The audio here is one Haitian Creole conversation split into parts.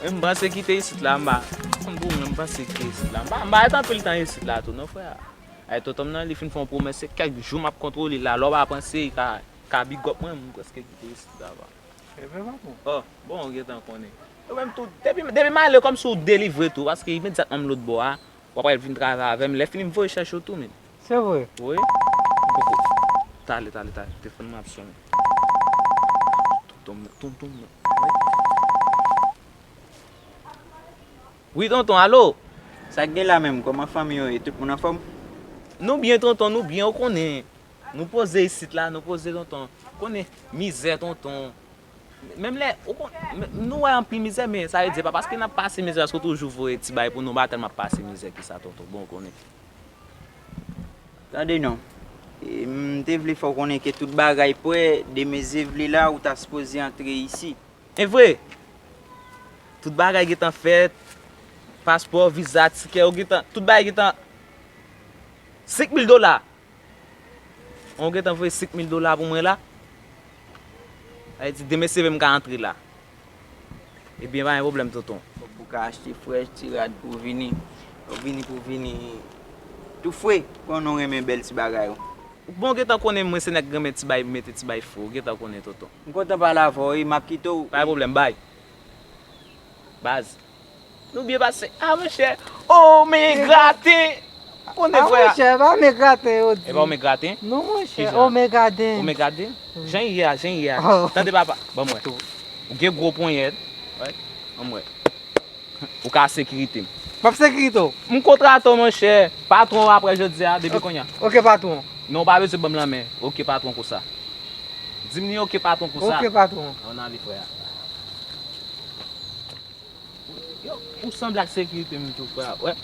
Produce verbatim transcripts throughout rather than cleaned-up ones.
M panse kite isit la, m pa konn pou mwen, m panse kite isit la. M pa, m pa ret anpil tan isit la tou non, frè. Ay, tonton m nan, li fin fè yon pwomès, se kèk jou m ap kontwole l la, lè w pa panse, ka, ka bigòp mwen, m prèske kite isit la, pa. Epi, patwon. Oh, bon, ou gentan konnen. Ou menm tou, depi, depi m ale, kòmsi w delivre tou, paske imedyatman m lòtbò a, w ap al vin travay avè m, lè fini m voye chèche w tou, men. Se vre? Wi. M poko. Talè, talè, talè, telefòn mwen ap sonnen. Tonton m nan, tonton m nan. Wi, tonton, alo? Sa k gen la menm? Kòman fanmi yo ye? Tout moun anfòm? Nou byen, tonton, nou byen, ou konnen. Nou poze isit la, nou poze, tonton. Konnen, mizè, tonton. Menm lè, ou kon, men, nou wè anpil mizè, men sa vle di, pa paske n ap pase mizè, paske w toujou voye ti bay pou nou, m pa tèlman ap pase mizè ki sa, tonton. Bon, ou konnen. Tande non. E, m te vle fè w konnen ke tout bagay prè, demen se vle la, ou ta sipoze antre isi. E vre? Tout bagay gentan fèt, paspò, viza, tikè, ou gentan, tout bagay gentan. Senk mil dola. Ou gentan voye senk mil dola pou mwen la. Sa vle di, demen se vre m ka antre la. Ebyen, pa gen pwoblèm, tonton. Fòk ou ka achte frèch, ti rad pou w vini. Ou vini pou w vini tou fre. Konnen w renmen bèl ti bagay ou. Bon, ou gentan konnen mwen se nèg renmen ti bay, mete ti bay fre. Ou gentan konnen, tonton. M kontan pale avè w, wi, m ap kite w. Pa gen pwoblèm, bay. Baz. Nou byen pase. Ah, monchè. Oh, men graten. Konnen, ah, frè. Monchè, pa men graten, yo di. E pa men graten? Non, monchè, oh, men graten. Oh, men graten? Wi. Jan ye a, jan ye a. Oh. Tande, papa. Ban mwen. Ou gen gwo ponyèt. Wè. Ban mwen. Ou ka sekirite m. M ap sekirite w. M kontrate w, monchè. Patwon w apre jodi a, depi kounye a. Ok, patwon. Non, ou pa bezwen ban m lanmen. Ok, patwon, konsa. Di m ni ok, patwon, konsa. Ok, patwon. Ann ale, frè. Yo, ou sanble ak sekirite m tou, frè. Wè.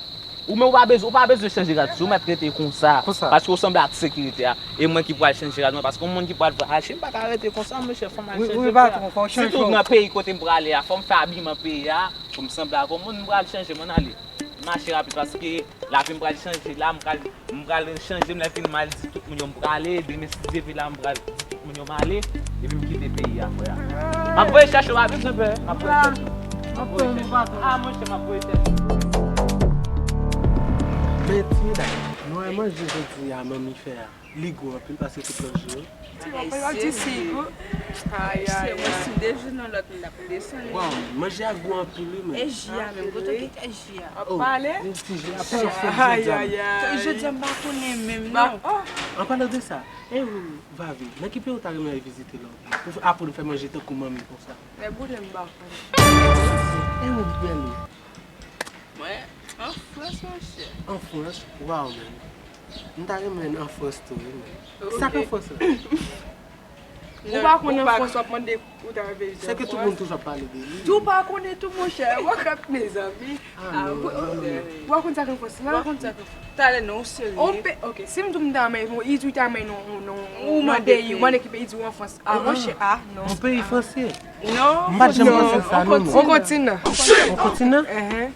Ou menm ou pa bezwen, ou pa bezwen chanje rad. Si w mèt rete konsa. Konsa. Paske ou sanble ak sekirite a. E mwen ki pral chanje rad mwen. Paske yon moun ki pral vwayaje, m pa ka rete konsa, monchè, fò m al chanje, frè. Wi, wi, patwon, fò w chanje. Sitou nan peyi kote m prale a, fò m fè abiman peyi a. Pou m sanble ak yon moun, m pral chanje, m ann ale. M mache rapid paske lavi m pral chanje la, m pral, m pral chanje, m lè fini m al di tout moun yo m prale, demen si Dye vle la m pral di tout moun yo m ale, epi m kite peyi a, frè. M ap voye chèche w, pa bezwen pè, m ap voye chèche w. M ap voye chèche w. Ah, monchè, m ap voye chèche w. Men ti medam, nou wè manje jodi a manmi fè a. Li gou anpil paske tout lòt jou yo. Ti wap pa di si gou. Ay, ay, ay. Mwen si de jou nan lòt, m t ap desann. Waw, manje a gou anpil wi, men. E ji a menm, kote w kite ji a? Ap pale? Yon ti ji a, pa yon fòm jodi a. Ay, ay, ay. Jodi a m pa konnen menm, non. An palan de sa, e ou, Vavi, nan ki peyi ou ta renmen al vizite la? Pou aprann fè manje tankou manmi konsa. Lè boule m pa konnen. E ou, bèl ou? Mwen, an Frans, monchè. An Frans? Waw, man. M ta renmen an Frans tou, wi, man. Ok. Sa k an Frans la? Ou pa konn an Frans, w ap mande ou ta vle di an Frans. Se ke tout moun toujou ap pale de li. Tou pa konnen tou, monchè. Wakap, mezanmi. Ah, non, non, non, non. Ou pa konn sa k an Frans la? Ou pa konn sa k an Frans. Talè non, ou serye. On pe, ok, si m di w m ta renmen, bon, Idri ta renmen non, non, ou mande ki, ou mande ki peyi, Idri ou an Frans. Ah, monchè, ah, non. Yon peyi franse. Non. M pa t janm panse sa, non, non. On kontinan. On kontinan? Ehe.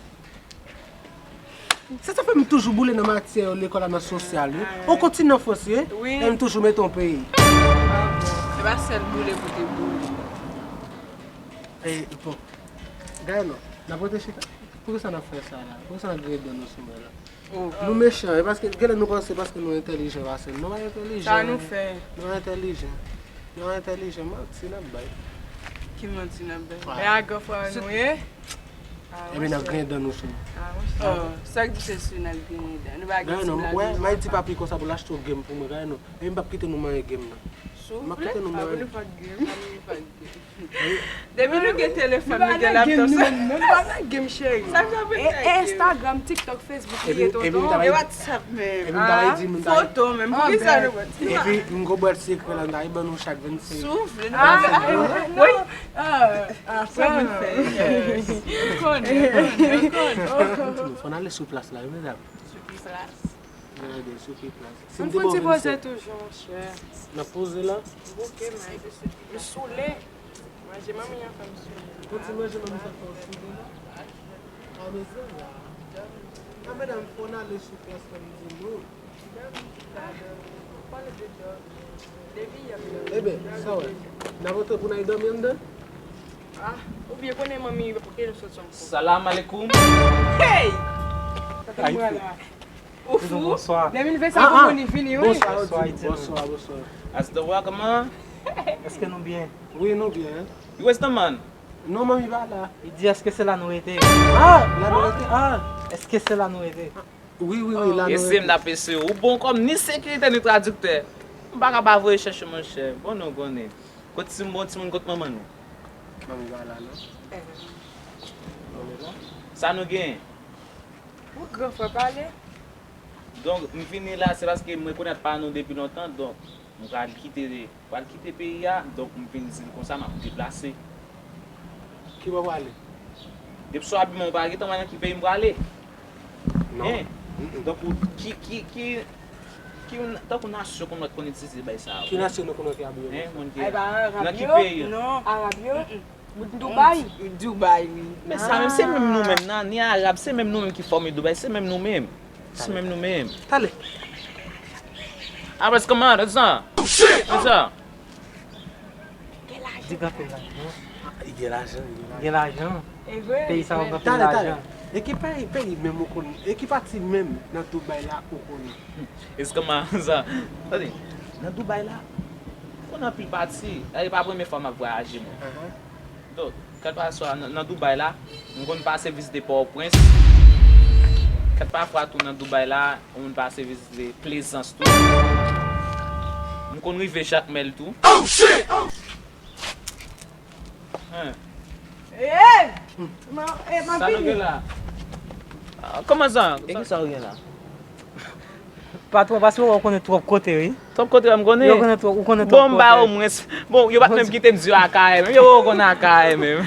Se sa fè m toujou boule nan matyè lekòl la, nan sosyal, wi. On kontinan franse, wi. E m toujou mete on peyi. Se pa sèl boule pou te boule. E, bon. Gade non, n ap rete chita. Poukisa n ap fè sa la? Poukisa n ap griyen dan nou sou mwen la? Oh. Nou mechan, e paske genlè nou panse paske nou entèlijan pase l. Nou pa entèlijan. Sa nou fè? Nou entèlijan. Nou entèlijan, manti n ap bay. Ki manti n ap bay? Wè. E a gran frè nou ye? Ah, epi n ap griyen dan nou sou. Ah, monchè. Oh, sa k di se sou n ap griyen dan. Nou pa gen ti blag. Gade non, wè, m al di papi konsa pou l achte yon game pou mwen, gade non. Epi m p ap kite nou manyen game nan. M ap kite nou manyen. Souple? Ah, pou nou pa t game. Depi nou gen telefòn, nou gen laptop, sa. Nou pa nan game, cheri. Sa k ap fè Instagram, TikTok, Facebook, li ye, tonton. E WhatsApp menm. Foto menm. Poukisa nou pa t? Epi m gon bwat sekrè la, m ta ban nou chak vennsenk. Souf, nou pa fè. Wi. Ah, sa moun fè. Konnen, konnen, konnen. Fò n ale sou plas la, wi, medam. Sou ki plas? N a gen sou ki plas. Si m te ba w vennsenk. Ann fè yon ti poze toujou, monchè. N ap poze la? Bouke, men. M soule. Manje manmi an fè m soule. Yon ti manje manmi sa fè w soule la? A mezanmi la. A medam, fò n ale sou plas la, m di nou. Dòmi, dòmi. Pale de dòmi. Depi yè m dòmi. Eben, sa w wè? N ap antre pou n al dòmi anndan? Ah, ou byen konnen manmi, ok, nou sot ansanm. Salam alekoum. Hey! Sa te mwen la. Ou fou? Bonsoir. Depi n fè sa pou moun li vini, wi. Bonsoir, bonsoir, bonsoir. As the welcome, man. Èske nou byen? Wi, nou byen. You was the man. Non, manmi pa la. Li di èske se la nou rete? Ah, la nou rete. Ah, Èske se la nou rete? Wi, wi, wi, la nou Ese m rete. Dap ese, ou bon kòm ni sekirite ni tradiktè. M pa ka pa voye chèche monchè. Bon nou konnen. Kot si m bon timoun kot manman nou. Manmi pa la non. Sa nou gen? Ou gran frè pale. Donk m vini la se paske m rekonèt pa nou depi lontan, donk m pral kite pral kite peyi a, donk m vin di l konsa m ap deplase. Ki bò w ale? Depi sou abiman ou pa gentan wè nan ki peyi m prale. Non. Hein? Donk ou ki ki ki ki tankou nasyon konn wè konn itilize bay sa yo. Ki nasyon nou konnen ki abiye? Hein, moun ki Ay ba Arab nan ki yo. peyi? Non. Arab yo. Dubai. Dubai, wi. Men sa menm se menm nou menm nan ni Arab se menm nou menm ki fòme Dubai se menm nou menm. Se menm nou menm. Talè. Abre kòman? Sa. Sa. Di gen anpil lajan. Li gen lajan, li gen lajan. Gen lajan. E vre. Peyi sa yo gen anpil Talè, talè. lajan. E ki peyi, peyi menm ou konnen? E ki pati menm nan Dubai la ou konnen? Èske man sa? Tande, nan Dubai la, ou konnen anpil pati. E pa premye fwa m ap vwayaje mwen. Donk, kèlkeswa nan nan Dubai la, m konn pase vizite Pòtoprens. Kèlkeswa tou nan Dubai la, m konn pase vizite Plezans tou. M konn rive Jakmèl tou. Hein. Hey! Ma, eh, ma Sa nou gen vini. La? Ah, kòman sa? E ki sa ou gen la? Patwon, paske ou konnen twòp kote, wi. Twòp kote m konnen. Yo konnen twòp, ou konnen twòp Bon, m ba kote. Omwens. Bon, yo pa t menm kite m di yo Akayè menm. Yo konnen Akayè menm.